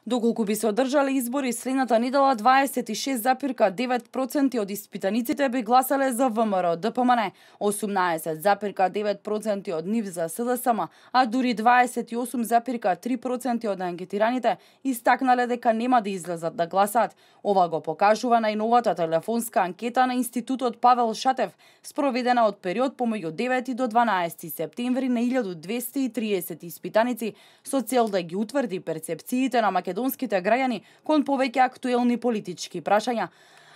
Доколку би се одржале избори следната недела, 26,9% од испитаниците би гласале за ВМРО ДПМН, 18,9% од нив за СДСМ, а дури 28,3% од анкетираните истакнале дека нема да излезат да гласаат. Ова го покажува најновата телефонска анкета на Институтот Павел Шатев, спроведена од период помеѓу 9 до 12 септември на 1230 испитаници, со цел да ги утврди перцепциите на македонските граѓани кон повеќе актуелни политички прашања.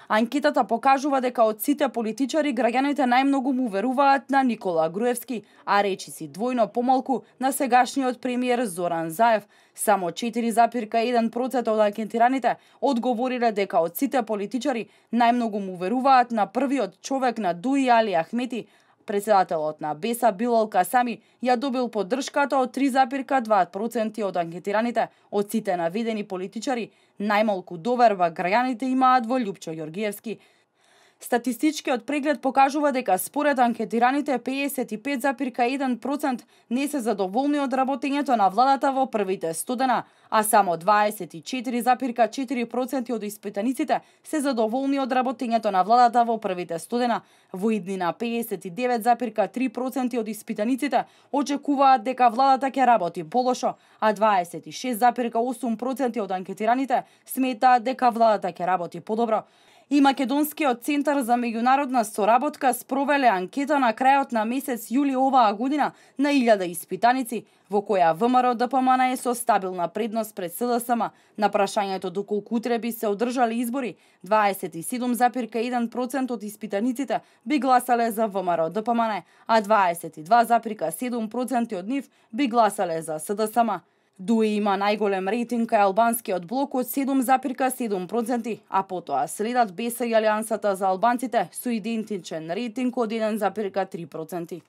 Анкетата покажува дека од сите политичари граѓаните најмногу му веруваат на Никола Груевски, а речиси двојно помалку на сегашниот премиер Зоран Заев. Само 4,1% од анкетираните одговориле дека од сите политичари најмногу му веруваат на првиот човек на Дуи Али Ахмети. Председателот на Беса Билал Касами ја добил поддршката од 3,2% од анкетираните. Од сите наведени политичари, најмалку доверба граѓаните имаат во Љупчо Ѓоргиевски. Статистичкиот преглед покажува дека според анкетираните 55,1% не се задоволни од работењето на владата во првите 100 дена, а само 24,4% од испитаниците се задоволни од работењето на владата во првите 100 дена. Во иднина 59,3% од испитаниците очекуваат дека владата ќе работи полошо, а 26,8% од анкетираните сметаат дека владата ќе работи подобро. И Македонскиот центар за меѓународна соработка спровеле анкета на крајот на месец јули оваа година на 1000 испитаници, во која ВМРО ДПМН е со стабилна предност пред СДСМ. На прашањето доколку утре би се одржале избори, 27,1% од испитаниците би гласале за ВМРО ДПМН, а 22,7% од нив би гласале за СДСМ. Дуи има најголем рейтинг кај албанскиот блок од 7,7%, а потоа следат Беса и Алијансата за албанците со идентичен рейтинг од 1,3%.